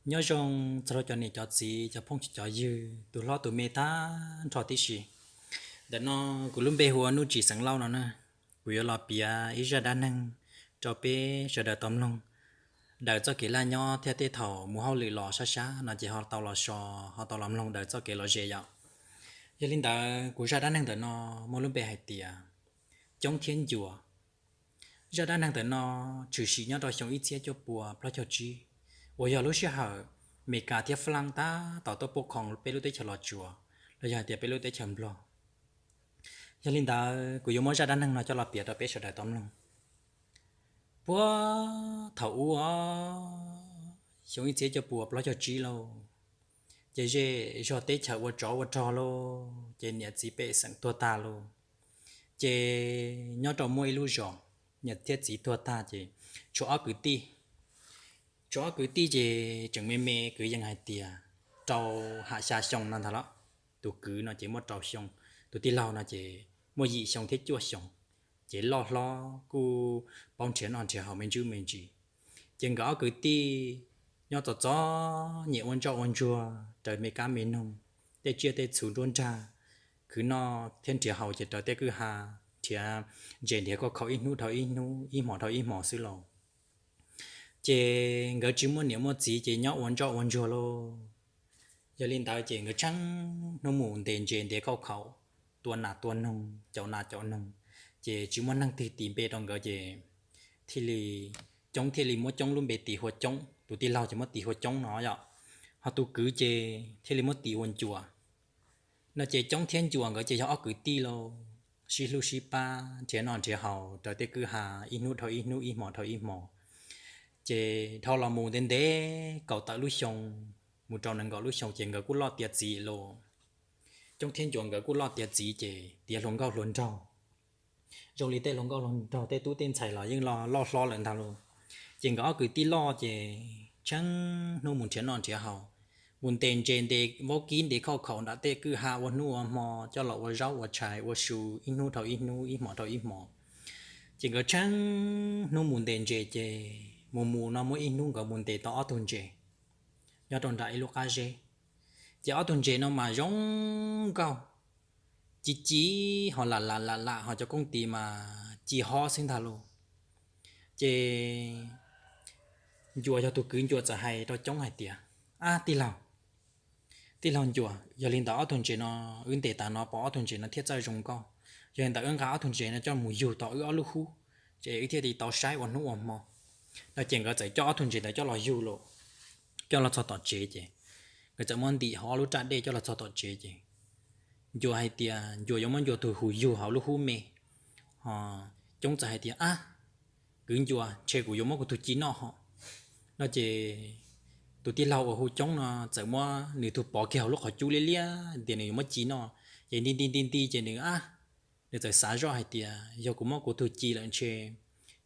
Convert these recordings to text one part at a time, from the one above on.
Nyob zoo txog rau cov niam cov txiv, cov phooj cov ywg, tus hlob tus me tag nrho tib si. Ntawm no kuv lub npe hu ua Nuj Tsis xeem Lauj no na. Kuv yuav los piav ib zaj dab neeg rau peb sawv daws tau mloog. Daws txoj kev laj nyob thiab tej thaum mus hauj lwm los sab sab no ces ho tau los so, ho tau los mloog daws txoj kev lom zem yom. Yog li ntawd kuv zaj dab neeg ntawm no muaj lub npe hais tias Coob thiab Ncua. Zaj dab neeg ntawm no tshwm sim nyob rau xyoo ib txhiab cuaj pua plaub caug tsib, uas yog lub sij hawm Meskas thiab Flaaj tab tom tuaj pub khoom peb lub teb chaws Los Tsuas, los yog hais tias peb lub teb chaws Nplog. Yog li ntawd kuv yuav muab zaj dab neeg no coj los piav rau peb sawv daws tau mloog. Puag thaum ub os, xyoo ib txhiab cuaj pua plaub caug tsib lauj, ces zej zog teb chaws ua tsov ua rog lauj, ces niam txiv pej xeem tuag tag lauj. Ces nyob rau muaj ib lub zos, niam thiab txiv tuag tag ces tshuav ob kwv tij. Tshuav ob kwv tij ces tseem me me, kwv yees hais tias rau ham xya xyoo no ntag los. Tus kwv no ces muaj rau xyoo, tus tij laug no ces muaj yim xyoo thiab cuaj xyoo. Ces loj hlob kuj paub nrhiav noj nrhiav haus me ntsis me ntsis. Ces nkawd ob kwv tij nyob txom txom nyem ua ntsoj ua ntsuag raws me kab me noog, tej tsiaj tej txhu nruab nrag, khwv noj thiab nrhiav haus ces raws tej kwj ha nrhiav ntses nrhiav kauj khaum ib hnub dhau ib hnub, ib hmos dhau ib hmos xwb lauj. Ces nkawd tsis muaj niam muaj txiv ces nyob ua ntsoj ua ntsuag lauj. Yog li ntawd ces nkawd tsheej hnub mus ntes ntses ntes kauj khaum, tua nas tua noog, caum nas caum noog, ces tsis muaj neeg twg tis npe rau nkawd ces thiaj li, Coob thiaj li muab Coob lub npe tis hu ua Coob, tus tij laug ces muab tis hu ua Coob no yom, ho tus kwv ces thiaj li muab tis hu ua Ncua. No ces Coob thiab Ncua nkawd ces yog ob kwv tij lauj, sib hlub sib pab nrhiav noj nrhiav haus raws tej kwj ha ib hnub dhau ib hnub, ib hmos dhau ib hmos. Ces dhau los mus ntev ntev kaum tawm lub xyoo mus rau nees nkaum lub xyoo ces nkawd kuj loj tiav txiv lauj. Coob thiab Ncua nkawd kuj loj tiav txiv ces tiav hluas nkauj hluas nraug. Zoo li tej hluas nkauj hluas nraug tej tub tej ntxhais los yeej loj hlob lawm ntag lauj. Ces nkawd ob kwv tij loj ces tsheej hnub mus nrhiav noj nrhiav haus, mus ntes ntses ntes vaub kib ntes kauj khaum nram tej kwj ha ua hnub ua hmo coj los ua zaub ua tshais ua su ib hnub dhau ib hnub, ib hmos dhau ib hmos. Ces nkawd tsheej hnub mus ntes ntses ces mus mus no muaj ib hnub nkawd mus ntes tau ob tug ntses nyob rau nram ib lub qab zeb. Ces ob tug ntses no mas zoo nkauj, ci ci, ho lam lam lam lam, ho cov kooj tis mas ci hob xwb ntag lauj. Ces Ncua, yog tus kwv Ncua txawm hais rau Coob hais tias, Ab tij laug, tij laug Ncua, yog li ntawd ob tug ntses no wb ntes tas no pom ob tug ntses no thiaj txawj zoo nkauj. Yog li ntawd wb nqa ob tug ntses no coj mus yug tau wb ob lub hub, ces wb thiaj li tau saib ua hnub ua hmo. No ces nkawd txawm coj ob tug ntses ntawd coj los yug los, coj los txog tom tsev ces nkawd txawm muab ntim hauv ob lub raj dej coj los txog tom tsev ces Ncua hais tias Ncua yuav muab Ncua tug hu yug hauv lub hub me. Ho Coob txawm hais tias, Ab kwv Ncua, ntshe kuv yuav muab kuv tug ci noj ho. No ces tus tij laug uas hu Coob no txawm muab nws tug pov kiag hauv lub qhov cub liab liab tias nws yuav muab ci noj. Ces nti nti nti nti ces nws, ab, nws txawm xav zoj hais tias yog kuv muab kuv tug ci lawm ntshe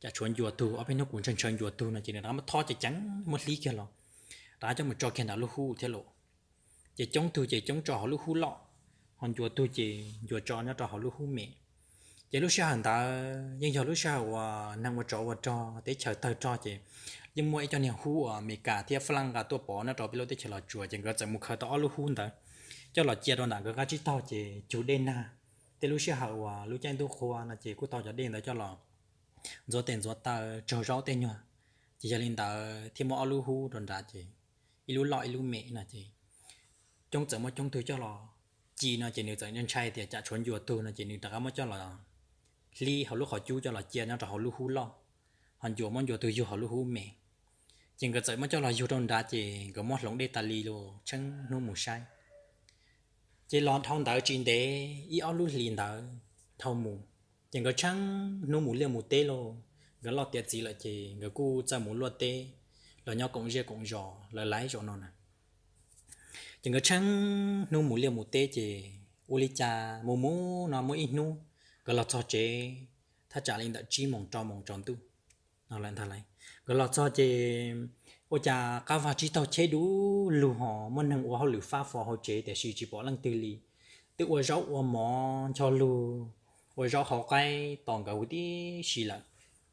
cas tshuav Ncua tug, ob peb hnub kuv ntshaw ntshaw Ncua tug no ces nws rov qab muab thob ceev ceev muab hlib kiag los, rov qab coj mus tso kiag nram lub hub thiab los. Ces Coob tug ces Coob tso hauv lub hub loj, ho Ncua tug ces Ncua tso nyob rau hauv lub hub me. Ces lub sij hawm ntawd yeej yog lub sij hawm uas neeg ua tsov ua rog teb chaws tawg rog ces yeej muaj ib co niag hub uas Meskas thiab Flaaj nqa tuaj pov nyob rau peb lub teb chaws Los Tsuas ces nkawd txawm mus khaws tau ob lub hub ntawd coj los cia rau ntawm nkawd qab tsib taug ces cug dej nag. Tej lub sij hawm uas lub caij ntuj qhua no ces kuj tau cov dej ntawd coj los ntxuav tes ntxuav taw, tsaug zaub tej nyuag. Ces yog li ntawd thiaj muab ob lub hub rau nrad ces ib lub loj ib lub me no ces Coob txawm muab Coob tug coj los ci no ces nws txawm ntshai tias cas tshuav Ncua tug no ces nws rov qab muab coj los hlib hauv lub qhov cub coj los cia nyob rau hauv lub hub loj, ho Ncua muab Ncua tug yug hauv lub hub me. Ces nkawd txawm muab coj los yug rau nrad ces nkawd muab hloov dej tas li los tsheej hnub mus saib. Ces los dhau ntawd tsis ntev ib ob lub hlis ntawd dhau mus, ces nkawd tsheej hnub mus liaj mus teb lauj. Nkawd loj tiav txiv lawm ces nkawd kuj txawj mus luaj teb los nyob koom zej koom zos lawv laiv zaum no na. Ces nkawd tsheej hnub mus liaj mus teb ces ua li cas mus mus no muaj ib hnub nkawd los txog tsev thaj tsam li ntawm tsib moos rau moos tsaus ntuj no lawm ntag lauj. Nkawd los txog ces ua cas qab vaj tsib taug cheb du lug ho muaj neeg ua hauj lwm fab fo hauv tsev tiam sis tsis pom leej twg li. Twb ua zaub ua mov ncho lug, ua zaub hauv qaib tos nkawd huv tib si lawm.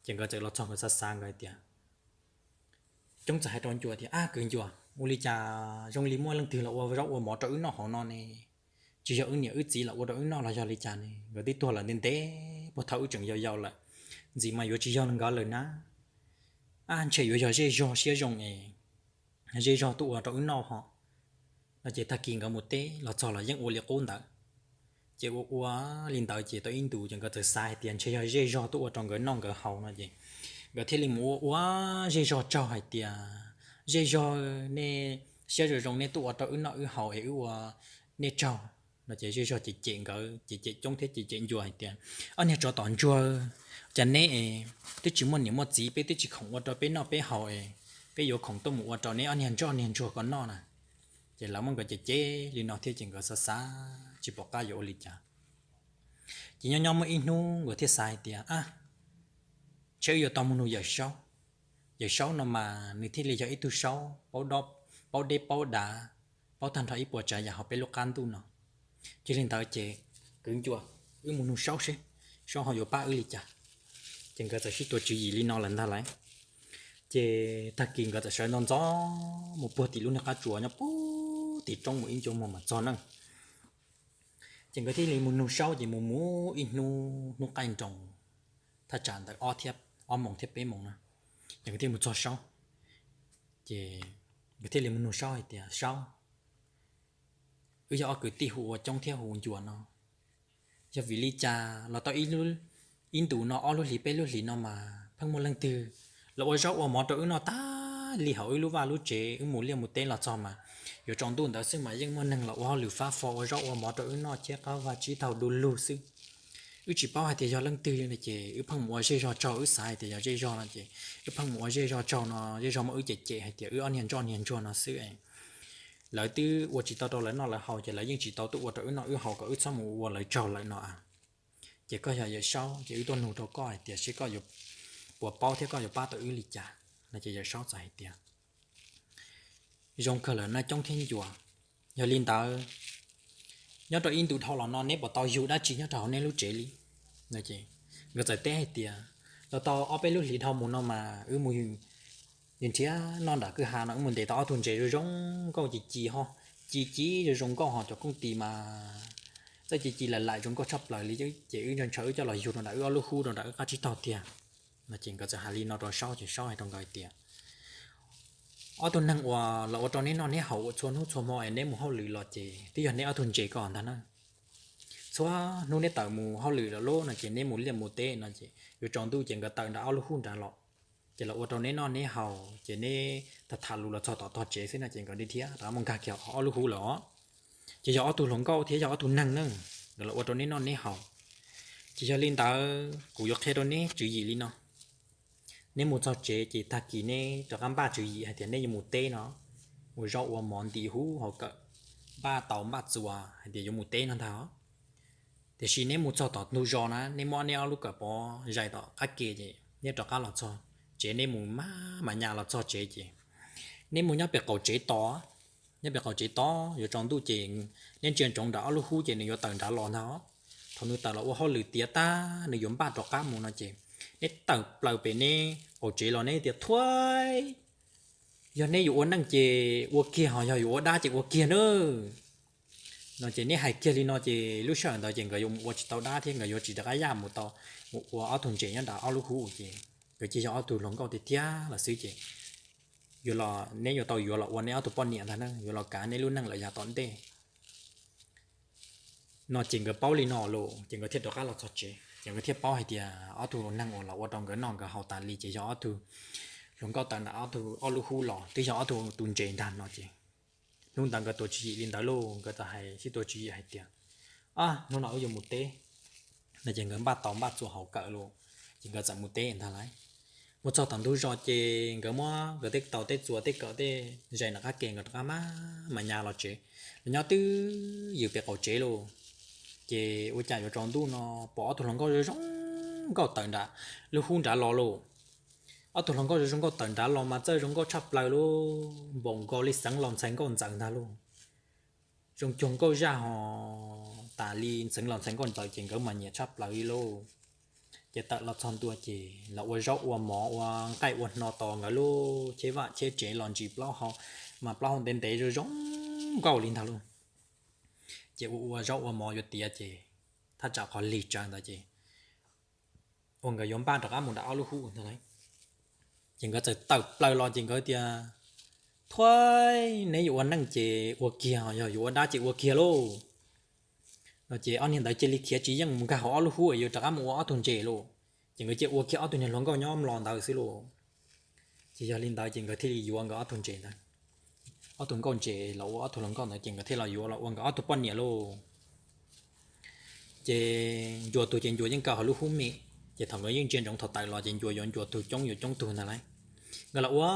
Ces nkawd txawm los txog nkawd xav xav nkawd tias, Coob txawm hais rau Ncua tias, Ab kwv Ncua, ua li cas zoo li muaj leej twg los ua zaub ua mov rau wb noj hauv no ne? Tsis yog wb niam wb txiv los ua rau wb noj los yog li cas ne? Nkawd twb tuag lawm ntev ntev puag thaum wb tseem yau yau lawm, ntxiv mas yuav tsis yog nkawd lawm na. Ab, ntshe yuav yog zej zog siab zoo es zej zog tuaj ua rau wb noj ho. No ces tag kis nkawd mus teb los txog los yeej ua li qub ntawd. Ces ua ua li ntawd ces tau ib ntus ces nkawd txawm xav hais tias ntshe yog zej zog tuaj ua rau nkawd noj nkawd haus no ces nkawd thiaj li mus ua ua zej zog tsaug hais tias, Zej zog, nej siab zoo zoo nej tuaj ua rau wb noj wb haus es wb ua nej tsaug. No ces zej zog cem cem nkawd, cem cem coob thiab cem cem ncua hais tias, Ob niag tsov tom ntsuag, cas neb es twb tsis muaj niam muaj txiv, peb twb tsis khoom ua rau peb noj peb haus es peb yuav khoom tuaj mus ua rau neb ob niag ntsoj niag ntsuag ko noj na? Ces lawv muab nkawd cem cem li no thiab ces nkawd xav xav tsis pom qab yuav ua li cas. Ces nyob nyob muaj ib hnub nkawd thiaj xav hais tias, Ab, ntshe wb yuav tau mus nug Yawm Saub. Yawm Saub no mas nws thiaj li yog ib tug saub paub deb paub dav, paub tag nrho ib puas tsav yam hauv peb lub qab ntuj no. Yog li ntawd ces kwv ncua, wb mus nug Saub seb Saub ho yuav pab wb li cas. Ces nkawd txawm sib tua tswv yim li no lawm ntag lauj. Ces tag kis nkawd txawm sawv ntxov ntxov mus puag tim lub niag qab tsuas nyob puag tim roob mus ib ncua muag mam txog na. Ces nkawd thiaj li mus nug Saub ces mus mus ib hnub, hnub qaij nroos thaj tsam ntawm ob thiab, ob moos thiab peb moos na, ces nkawd thiaj mus txog Saub. Ces nkawd thiaj li mus nug Saub hais tias, Saub, wb yog ob kwv tij hu ua Coob thiab hu ua Ncua no, yog vim li cas los tau ib ntus no ob lub hlis peb lub hlis no mas pheej muaj leej twg los ua zaub ua mov rau wb noj tag li hauv wb lub vaj lub tsev, wb mus liaj mus teb los txog mas yuav tsaus ntuj ntawd xwb mas yeej muaj neeg los ua hauj lwm fab fo ua zaub ua mov rau wb noj thiab qab vaj tsib taug du lug xwb. Wb tsis paub hais tias yog leej twg li no ces wb pheej mus ua zej zog tsaug, wb xav hais tias yog zej zog no ces wb pheej mus ua zej zog tsaug no, zej zog muab wb cem cem hais tias wb ob niag ntsoj niag ntsuag no xwb. Lawv twb ua tsis tau rau lawv noj lawv haus ces lawv yeej tsis tau tuaj ua rau wb noj wb haus kom wb txhob mus ua lawv tsaug lawm no. Ces koj yog Yawm Saub ces wb tuaj nug rau koj hais tias seb koj yuav puas paub thiab koj yuav pab tau wb li cas? No ces Yawm Saub txawm hais tias, Zoo kawg lawm na Coob thiab Ncua. Yog li ntawd, nyob rau ib ntus dhau los no neb puas tau yug dab tsi nyob rau hauv neb lub tsev li? Nkawd txawm teb hais tias, Los tau ob peb lub hlis dhau mus no mas wb mus nrhiav noj nram kwj ha no wb mus ntes tau ob tug ntses zoo zoo nkauj ci ci ho, ci ci zoo zoo nkauj ho cov kooj tis mas txawj ci ci laim laim zoo nkauj tshaj plaws li, ces wb ntshaw wb coj los yug rau nram wb ob lub hub rau nram wb qab tsib taug tiag. No ces nkawd txawm hais li no rau Saub ces Saub hais rau nkawd hais tias, Ob tug neeg uas los ua rau neb noj neb haus ua txhua hnub txhua hmo es neb mus hauj lwm los ces twb yog neb ob tug ntses ko ntag na. Txhua hnub neb tawm mus hauj lwm los lub no ces neb mus liaj mus teb no ces yuav tsaus ntuj ces nkawd tawm nram ob lub hub nrad los, ces los ua rau neb noj neb haus ces neb tham tham lus los txog tom tog tsev xwb no ces nkawd dhia dhia rov mus nkag kiag ob lub hub lawm os. Ces yog ob tug hluas nkauj thiab yog ob tug neeg na, nkawd los ua rau neb noj neb haus. Ces yog li ntawd kuv yuav qhia rau neb tswv yim li no. Neb mus txog tsev ces tag kis neb rov qab npaj tswv yim hais tias neb yuav mus teb no, ua zaub ua mov nti huv hauv kawm, npaj taus npaj txuas hais tias yuav mus teb no ntag. Tiam sis neb mus txog tom ntug zos na, neb muab neb ob lub kawm pov zais tom qab ke ces neb rov qab los txog tsev, neb mus maj mam nyas los txog tsev ces neb mus nyob pem qaum tsev tos. Nyob pem qaum tsev tos yuav tsaus ntuj ces neb ntsia ntsoov nram ob lub hub ces nws yuav tawm nrad los ntag. Thaum nws tawm los ua hauj lwm tiav tag nws yuav npaj rov qab mus no ces neb tawm plaws pem neb qaum tsev los neb tias, Thuaib, yog neb yuav ua neej ces ua kiag, ho yog yuav ua dab ces ua kiag nawb. No ces neb hais kiag li no ces lub sij hawm ntawd ces nkawd yuav mus ua tsis tau dab thiab nkawd yuav tsis rov qab yaj mus tau, mus ua ob tug ntses nyob nram ob lub hub ces nkawd cia yog ob tug hluas nkauj tiag tiag lawm xwb ces yuav los neb yuav tau yuav los ua neb ob tug poj niam ntag na, yuav los kav neb lub neej lawm yav tom ntej. No ces nkawd paub li no lawm ces nkawd thiaj rov qab los txog tsev ces nkawd thiaj paub hais tias ob tug neeg uas los ua rau nkawd noj nkawd haus tas li ces yog ob tug hluas nkauj tawm nram ob tug ob lub hub los twb yog ob tug tus ntses ntag no ces hnub ntawd nkawd tua tswv yim li ntawd lauj, nkawd txawm hais sib tua tswv yim hais tias, Ab, hnub no wb yuav mus teb. No ces nkawd npaj taus npaj txuas hauv kawm lauj, ces nkawd txawm mus teb ntag lauj. Mus txog tom ntug zos ces nkawd muab nkawd tej taus tej txuas tej kawm tej zais nram qab ke nkawd rov qab maj mam nyas los tsev. Los nyob twb ywm pem qaum tsev lauj, ces ua cas yuav tsaus ntuj no pom ob tug hluas nkauj zoo zoo nkauj tawm nram lub hub nrad los lauj. Ob tug hluas nkauj zoo zoo nkauj tawm nrad los mas txawj zoo nkauj tshaj plaws lauj, npaum nkaus li xeev laus ntxhais nkauj ntxawm ntag lauj. Zoo cuag nkauj zaj ho tas li xeev laus ntxhais nkauj ntxawm ces nkawd mas nyiam tshaj plaws li lauj. Ces tawm los txog ntua ces los ua zaub ua mov ua nqaij ua hno tos nkawd lub cheb vaj cheb tsev los ntsis plaub hau, mas plaub hau ntev ntev zoo zoo nkauj li ntag lauj. Ces ua ua zaub ua mov yuav tiav ces thaj tsam qhov lig tsawv ntawd ces uas nkawd yuav npaj rov qab mus nram ob lub hub ntag lauj. Ces nkawd txawm tawm plaws los ces nkawd tias, Thuav, neb yuav ua neej ces ua kiag, yog yuav ua dab ces ua kiag lauj. No ces ob niag ntawd cia li khiav tsis yeej mus nkag hauv ob lub hub es yuav rov qab mus ua ob tug ntses lauj. Ces nkawd cia ua kiag ob tug niag hluas nkauj nyob mlo ntawd xwb lauj. Ces yog li ntawd ces nkawd thiaj li yuav nkawd ob tug ntses ntawd, ob tug nkauj ntses los ua ob tug hluas nkauj ntawd ces nkawd thiaj los yuav los ua nkawd ob tug poj niam lauj. Ces Ncuas tug ces Ncuas yeej kaw hauv lub hub me, ces thaum nkawd yeej ntsia ntsoov thaum tawm los ces Ncuas yuav Ncuas tug, Coob yuav Coob tug ntag lauj. Nkawd los ua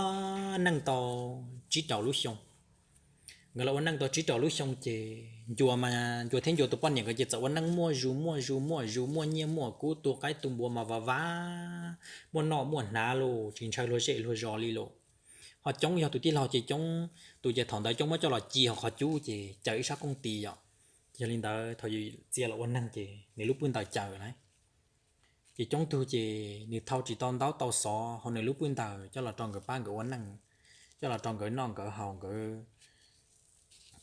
neej tau tsib rau lub xyoo. Nkawd los ua neej tau tsib rau lub xyoo ces Ncuas mas Ncuas thiab Ncuas tus poj niam nkawd ces txawm ua neej muaj zus muaj zus muaj zus, muaj nyiaj muaj kub, tu qaib tu npua mas vaj vab, muaj noj muaj hnav lauj, tsis ntshaw luag zej luag zos li lauj. Ho Coob yog tus tij laug ces Coob tus ces thaum ntawd Coob muab coj los ci hauv qhov cub ces caw ib sab kooj tis yom. Yog li ntawd thaum yus txia los ua neeg ces nws lub pwj ntawm caws lauj. Ces Coob tug ces nws thau tsis tau ntaub tau xov hauv nws lub pwj ntawm coj los rau nkawd pab nkawd ua neej, coj los rau nkawd noj nkawd haus, nkawd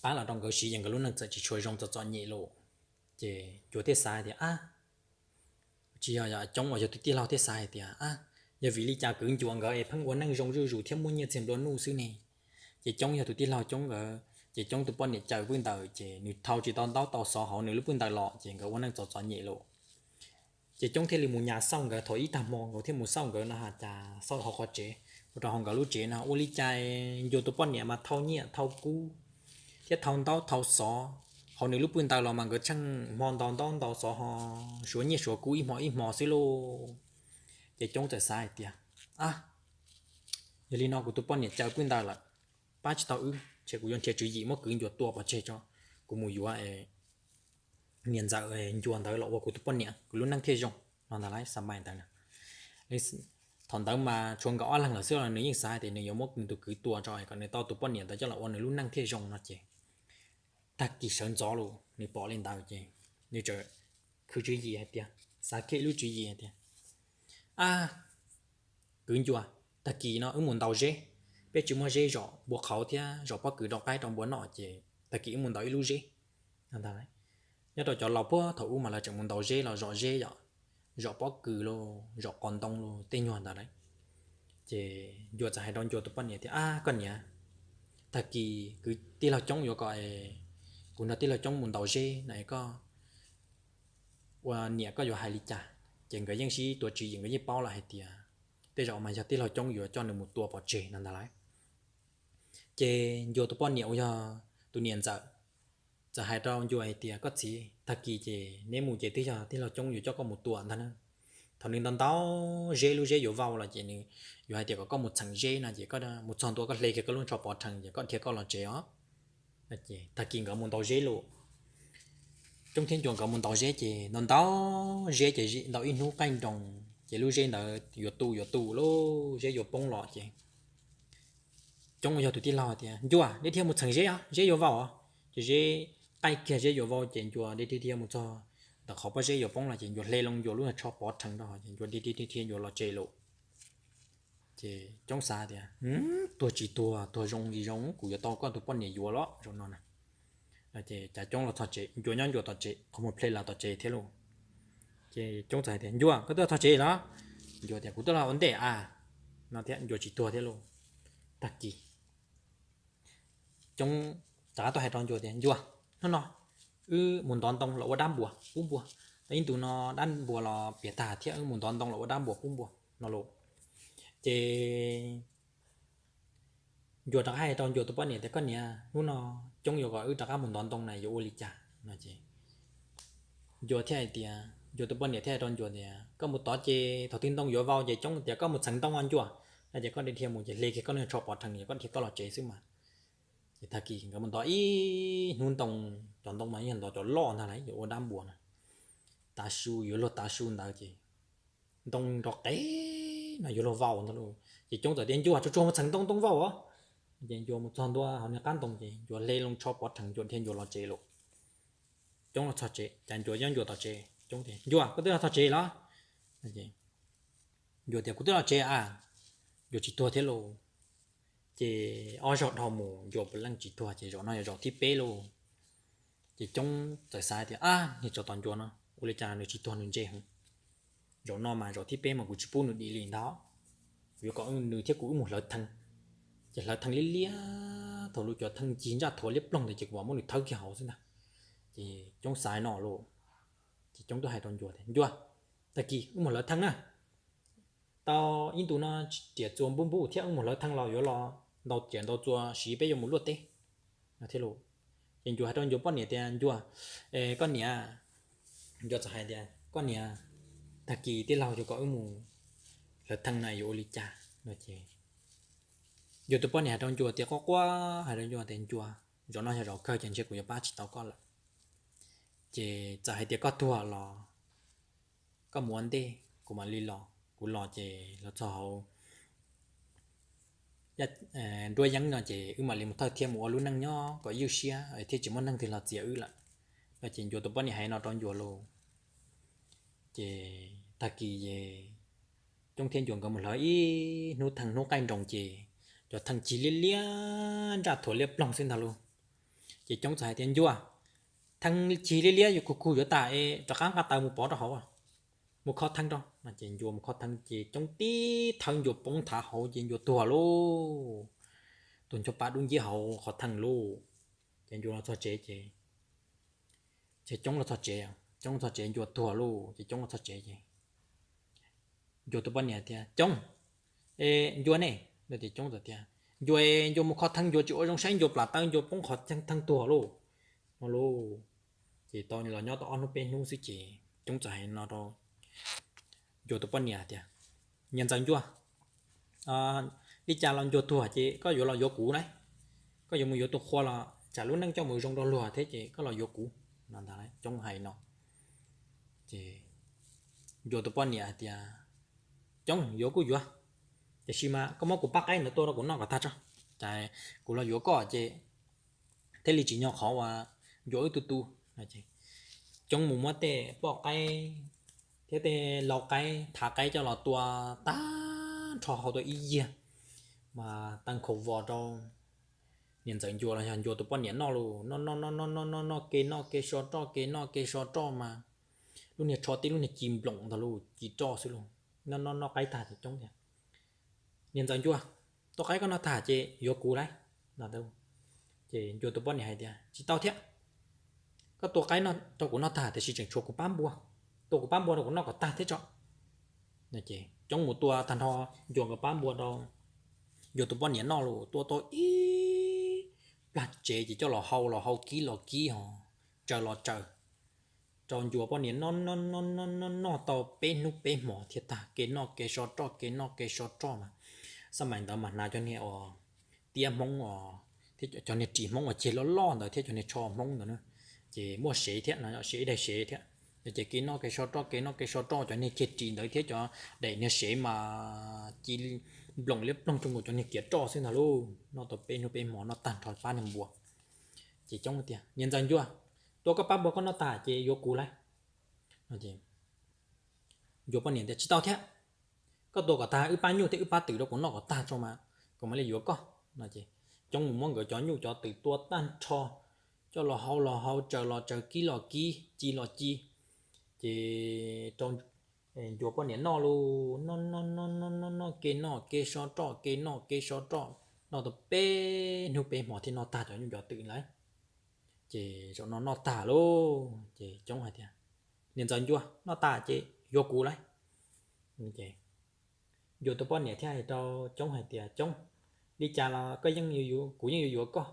pab los rau nkawd siv ces nkawd lub neej txawm tsis tshua zoo, txom txom nyem lauj. Ces Ncuas thiaj xav tias, Ab, tsis yog, Coob uas yog tus tij laug thiaj xav hais tias, Ab, yog vim li cas kwv Ncuas nkawd es pheej ua neej zoo zuj zus thiab muaj nyiaj txiag nplua nuj xwb ne? Ces Coob yog tus tij laug Coob nkawd ces Coob tus poj niam caw pwj ntawm ces nws thau tsis tau ntaub tau xov hauv nws lub pwj ntawm los ces nkawd ua neej txom txom nyem lauj. Ces Coob thiaj li mus nyas xauj nkawd, thaum ib tag hmo nkawd thiaj mus xauj nkawd no has cas xauj hauv qhov tsev, ua rau hauv nkawd lub tsev no ua li cas Ncuas tus poj niam mas thau nyiaj thau kub thiab thau ntaub thau xov hauv nws lub pwj ntawm los mas nkawd tsheej hmo ntaus ntaub ntaus xov ho suav nyiaj suav kub ib hmo ib hmo xwb lauj. Ces Coob txawm xav hais tias, Ab, yog li no kuv tus poj niam caw pwj ntawm lawm, pab tsis tau wb, ces kuv yuav nrhiav tswv yim muab kwv Ncuas tua pov tseg tso, kuv mus yuav niam ntxawm Ncuas ntawd los ua kuv tus poj niam kuv lub neej thiaj zoo no ntag lauj. Xa mais ntawd, thaum ntawd mas tshuav nkawd ob leeg lawm xwb los nws yeej xav hais tias nws yuav muab nws tus kwv tua tso kom nws tau tus poj niam ntawd coj los ua nws lub neej thiaj zoo no ces tag kis sawv ntxov los nws pom li ntawd ces nws txawm khwv tswv yim hais tias, xav kiag ib lub tswv yim hais tias, Ab, kwv Ncuas, tag kis no wb mus ntaus zeb, peb tsis muaj zeb zom npua qhauv thiab zom pob kws rau qaib rau npua noj ces tag kis wb mus ntaus ib lub zeb no ntag lauj. Nyob rau cov laus puag thaum ub mas lawv tseem mus ntaus zeb los zom zeb yom, zom pob kws los zom qos ntoo los tej nyuag ntawd lauj. Ces Ncuas txawm hais rau Ncuas tus poj niam tias, Ab koj niam, tag kis kwv tij laug Coob yuav kom kuv nrog tij laug Coob mus ntaus zeb no es koj ua niam koj yuav hais li cas? Ces nkawd yeej sib tuav tswv yim, nkawd yeej paub lawm hais tias tej zaum mas yog tij laug Coob yuav coj nws mus tua pov tseg no ntag lauj. Ces Ncuas tus poj niam uas yog tus niam ntxawm txawm hais rau Ncuas hais tias, Koj txiv, tag kis ces neb mus ces twb yog tij laug Coob yuav coj koj mus tua ntag na. Thaum nws ntaus ntaus zeb, lub zeb yuav vau los ces nws yuav hais tias kom koj mus txheem zeb no ces koj mus txog ntua koj hle kiag koj lub tsho pov rhees ces koj dhia koj los tsev os. Tag kis nkawd mus ntaus zeb lauj. Coob thiab Ncuas nkawd mus ntaus zeb ces ntaus ntaus zeb ces ntaus ib hnub qaij nroos ces lub zeb ntawd yuav tu yuav tu, lub zeb yuav poob los ces Coob yog tus tij laug tias, Ncuas, dej dhia mus txheem zeb os, zeb yuav vau os. Ces zeb qaij kiag zeb yuav vau ces Ncuas dej dhia mus txog ntawm qhov pob zeb yuav poob los ces Ncuas hle loo Ncuas lub tsho pov rhees rau ces Ncuas dej dhia dej dhia Ncuas los tsev lauj. Ces Coob xav tias, Tuag tsis tuag, tuag zoo tsis zoo, kuv yuav tau koj tus poj niam yuav los zaum no na. Ces cas Coob los txog tsev, Ncuas nyob Ncuas tom tsev, qhov muag plhe los tom tsev thiab lauj. Ces Coob txawm hais tias, Ncuas, koj twb los txog tsev los? Ncuas tias, Kuv twb los ua ntej a, no thiab Ncuas tsis tuag thiab lauj. Tag kis Coob rov qab tuaj hais rau Ncuas tias, Ncuas, hnub no wb mus ntov ntoo los ua dab npuas pub npua. Ib ntus no dab npuas los piam tag thiab, wb mus ntov ntoo los ua dab npuas pub npua no lauj. Ces Ncuas rov qab hais rau Ncuas tus poj niam tias, Koj niam, hnub no Coob yuav kom wb rov qab mus ntov ntoo na, yuav ua li cas? No ces Ncuas thiaj hais tias, Ncuas tus poj niam thiaj hais rau Ncuas tias, Koj mus tod ces thaum twg ntoo yuav vau ces Coob tias koj mus txheem ntoo os Ncuas. No ces koj dhia dhia mus ces hle kiag koj lub tsho pov rhees ces koj dhia koj los tsev xwb mas. Ces tag kis nkawd mus ntov ib hnub ntoo, cov ntoo mas yog ntov cov loj ntag lauj, yuav ua dab npuas na, tav su, yuav luag tav su ntawd ces ntoo nrov qev no yuav luag vau ntag lauj. Ces Coob txawm tias, Ncuas, tsuag tsuag mus txheem ntoo, ntoo vau os. Ces Ncuas mus txog ntua hauv niag qab ntoo ces Ncuas hle loo tsho pov rhees Ncuas dhia Ncuas los tsev lauj. Coob los txog tsev, cas Ncuas nyob Ncuas tom tsev. Coob tias, Ncuas, koj twb los txog tsev los? Ncuas tias, Kuv twb los tsev a, Ncuas tsis tuag thiab lauj. Ces ob zaug dhau mus Ncuas puav leej tsis tuag, ces zaum no yog zaum thib peb lauj. Ces Coob txawm xav tias, Ab, niag tsov tom Ncuas no ua li cas nws tsis tuag nws ntse heev. Zaum no mas zaum thib peb mas kuv tsis pub nws dim li ntag. Kuv yuav kom nws thiab kuv wb mus hlawv thee. Ces hlawv thee liab liab, thaum lub cov thee cig ntsaj thuav liab ploog ntawd ces kuv mam muab nws thawb kiag hauv xwb ntag. Ces Coob xav no lauj, ces Coob twb hais rau Ncuas tias, Ncuas, tag kis wb mus hlawv thee na. Tau ib ntus no riam txuas npub npub thiab, wb mus hlawv thee los yuav los ntau riam ntau txuas siv peb yuav mus luaj teb no thiab lauj. Ces Ncuas hais rau Ncuas poj niam tias, Ncuas, koj niam, Ncuas txawm hais tias, Koj niam, tag kis tij laug yuav kom wb mus hlawv thee na yuav ua li cas no ces Ncuas tus poj niam hais rau Ncuas tias, quaj quaj hais rau Ncuas tias, Ncuas, zaum no yog zaum kawg ces ntshe kuv yuav pab tsis tau koj lawm. Ces txawm hais tias koj tuag los koj mus ua ntej, kuv mam li los. Kuv los ces los txog hauv nruab yeeb no ces wb mam li mus thawj thiab mus ua lub neej nyob kom ywj siab thiab tsis muaj neeg twg los txiav wb lawm. No ces Ncuas tus poj niam hais no rau Ncuas lauj. Ces tag kis ces Coob thiab Ncuas nkawd mus hlawv ib hnub thee hnub qaij nroos ces cov thee cig liab liab ntsaj thuav liab ploog xwb ntag lauj. Ces Coob txawm hais tias, Ncuas, thee cig liab liab yuav kug kug yuav tas es rov qab nqa taws mus pov rau hauv, mus kho thee rau no ces Ncuas mus kho thee ces Coob tib thawb Ncuas poob nthav hauv ces Ncuas tuag lauj. Tuag ncho pa dub nciab hauv qhov thee lauj. Ces Ncuas los txog tsev ces, ces Coob los txog tsev, Coob los txog tsev Ncuas tuag lauj ces Coob los txog tsev ces Ncuas tus poj niam tias, Coob, e, Ncuas ne? Ces Coob txawm tias, Ncuas, Ncuas mus kho thee Ncuas tsis ua zoo saib Ncuas plam taw Ncuas poob qhov thee tuag lauj no lauj. Ces tau los nyob tau ob hnub peb hnub xwb ces Coob txawm hais no rau Ncuas tus poj niam tias, Niam ntxawm Ncuas, li cas los Ncuas tuag ces koj yuav los yuav kuv lauj. Koj yuav mus yuav tus qhua los tsam lub neej coj mus zoo rau luag thiab ces koj los yuav kuv no ntag. Coob hais no ces Ncuas tus poj niam hais tias, Coob, yuav kuj yuav, tiam sis mas koj muab kuv pab qaib ntawd tua rau kuv noj kom tag tso, cas kuv los yuav koj ces thiaj li tsis nyog qhov uas Ncuas wb tu tu. Coob mus muab tej poj qaib thiab tej lau qaib thav qaib coj los tua tag nrho hau tau ib yiag mas tag nrho vos rau niam ntxawm Ncuas los yog Ncuas tus poj niam noj lauj. Noj noj noj noj noj noj noj, kev noj kev so roj, kev noj kev so roj mas lub niag tsho tib lub niag ci nploom ntag lauj, ci roj xwb lauj. Noj noj noj qaib tag ces Coob tias, Niam ntxawm Ncuas, tua qaib koj noj tag ces yuav kuv lauj no. Ces Ncuas tus poj niam hais tias, Tsis tau thiab, koj tua qaib rau kuv noj tag tiam sis tseem tshuav kuv pab npua, tua kuv pab npua rau kuv noj kom tag thiab tso no. Ces Coob mus tua tag nrho Ncuas nkawd pab npua rau Ncuas tus poj niam noj lauj. Tua tau ib plag tsev ces coj los hau los hau kib los kib ho tsaws los tsaws rau Ncuas poj niam noj noj noj noj noj noj tau peb hnub peb hmos thiaj tag. Kev noj kev so roj, kev noj kev so roj mas xab mais ntawd mas hnav cov niag uas tiab Hmoob os, thiab cov niag ris Hmoob uas ceg loj loj ntawd thiab cov niag tsho Hmoob ntawd na, ces muaj sev thiab no, sev ib daig sev thiab. Ces kev noj kev so roj, kev noj kev so roj, cov niag ceg ris ntawd thiab cov daim niag sev mas ci nploom liab ploog rau nkaus cov niag kiav roj xwb ntag lauj. Noj tau peb hnub peb hmos noj tag nrho pab niag npua. Ces Coob tias, Niam ntxawm Ncuas, tua koj pab npua koj noj tag ces yuav kuv lauj. Ncuas poj niam tias, Tsis tau thiab, koj tua kom tag wb pab nyuj thiab wb pab twm rau kuv noj kom tag tso mas kuv mam li yuav koj no. Ces Coob mus muab nkawd cov nyuj cov twm tua tag nrho, coj los hau los hau, tsaws los tsaws, kib los kib, ci los ci. Ces rau Ncuas poj niam noj lauj. Noj noj noj noj noj noj, kev noj kev so roj, kev noj kev so roj, noj tau peb hnub peb hmos thiaj noj tag cov nyuj cov twm ntawd. Ces zaum no noj tag lauj ces Coob hais tias, Niam ntxawm Ncuas, noj tag ces yuav kuv lauj. Ncuas tus poj niam thiaj hais rau Coob hais tias, Coob, li cas los koj yeej, kuv yeej yuav yuav koj.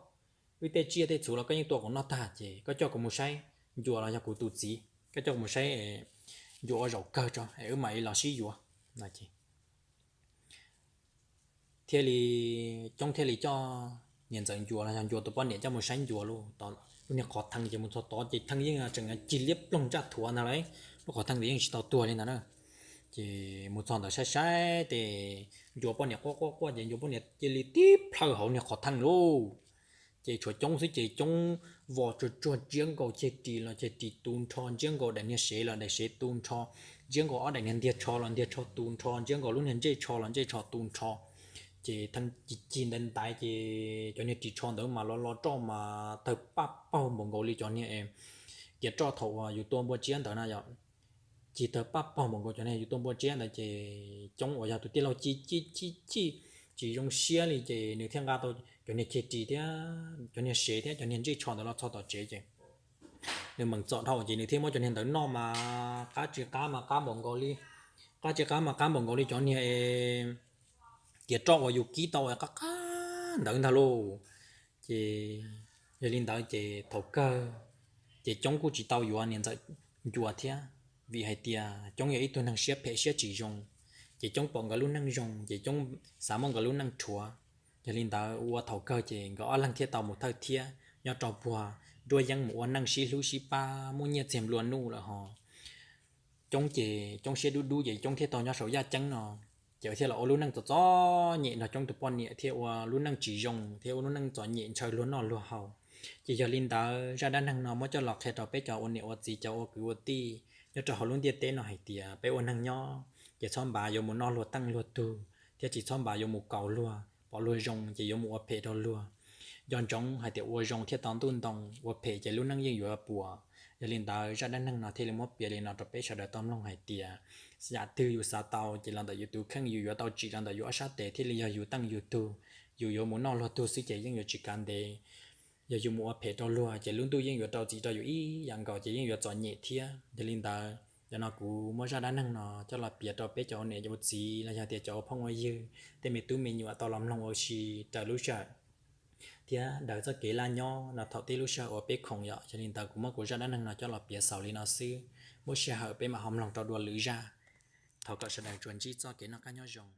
Wb tej tsiaj tej txhu los koj yeej tua kuv noj tag ces koj coj kuv mus saib Ncuas los yog kuv tus txiv, koj coj kuv mus saib Ncuas ua zaum kawg tso es wb mam li los sib yuav no. Ces thiaj li, Coob thiaj li coj niam ntxawm Ncuas los yog Ncuas tus poj niam coj mus saib Ncuas lauj. Lub niag qhov thee ces mus txog tod ces thee yeej tseem cig liab ploog ntsaj thuav ntag lauj. Lub qhov thee ntawd yeej tsis tau tuag li ntawd na. Ces mus txog ntawd saib saib ces Ncuas poj niam quaj quaj quaj ces Ncuas poj niam cia li tib plhaw hauv niag qhov thee lauj. Ces tshuav Coob xwb ces Coob vos tsuag tsuag ntsiab nkaus, ceg ris los ceg ris tu nrho, ntsiab nkaus daim niag sev los daim sev tu nrho, ntsiab nkaus ob daim niag ntiag tsho los ntiag tsho tu nrho, ntsiab nkaus lub niag ntsej tsho los ntsej tsho tu nrho. Ces thaj ci cig ntaiv ntaiv ces cov niag ris tsho ntawd mas los los roj mas tawg paj paug npaum nkaus li cov niag kiav roj thaum uas yus tua npua tsiab ntawd na yom. Cig tawg paj paug npaum nkaus cov niag yus tua npua tsiab ntawd ces Coob uas yog tus tij laug ci ci ci ci tsis zoo siab li ces nws thiaj nqa tau cov niag ceg ris thiab cov niag sev thiab cov niag ntsej tsho ntawd los txog tom tsev ces nws meem txom dhau ces nws thiaj muab cov niag ntawd noj mas qab tsis qab mas qab npaum nkaus li, qab tsis qab mas qab npaum nkaus li cov niag kiav roj uas yus kib tau qab qab ntawd ntag lauj. Ces yog li ntawd ces thaum kawg ces Coob kuj tsis tau yuav niam ntxawm ncua thiab, vim hais tias Coob yog ib tug neeg siab phem siab tsis zoo. Ces Coob pom nkawd lub neej zoo ces Coob xav muab nkawd lub neej rhuav. Yog li ntawd ua thaum kawg ces nkawd ob leeg thiaj tau mus thawj thiab nyob rau puag nruab yeeb mus ua neej sib hlub sib pab muaj nyiaj txiag nplua nuj lawm ho. Coob ces Coob siab dub dub ces Coob thiaj tau nyob saum yaj ceeb no, ces thiaj los ua lub neej txom txom nyem nrog Coob tus poj niam thiaj ua lub neej tsis zoo thiab ua lub neej txom nyem ntshaw luag noj luag haus. Ces yog li ntawd zaj dab neeg no muab coj los qhia rau peb cov ua niam ua txiv cov ua kwv ua tij nyob rau hauv lub ntiaj teb no hais tias peb ua neeg nyob ces txhob npav yuav mus noj luag teej luag tug thiab tsis txhob npav yuav mus kaus luag, pom luag zoo ces yuav mus ua phem rau luag. Nco ntsoov hais tias ua zoo thiaj tau ntuj ntoo, ua phem ces lub neej yeej yuav puas. Yog li ntawd zaj dab neeg no thiaj li muab piav li no rau peb sawv daws tau mloog hais tias yam twg yus xav tau ces los ntawm yus tus kheej yus yuav tau tsim los ntawm yus ob sab tes thiaj li yog yus teej yus tug. Yus yuav mus noj luag tug xwb ces yeej yuav tsis kav ntev. Yog yus mus ua phem rau luag ces lub ntuj yeej yuav rau txim rau yus ib yam nkaus ces yeej yuav txom nyem thiab. Yog li ntawd cov no kuv muab zaj dab neeg no coj los piav rau peb cov ua niam ua txiv los yog tias cov ua phooj ua ywg tej me tub me nyuam tau los mloog ua si raws lub sij hawm thiab daws txoj kev laj nyob no thaum tej lub sij hawm uas peb khoom yom. Yog li ntawd kuv muab kuv zaj dab neeg no coj los piav xaus li no xwb, muaj sij hawm peb mam ho mloog rau dua lwm zaj. Thov kom sawv daws tsuas ntsib txoj kev noj qab nyob zoo.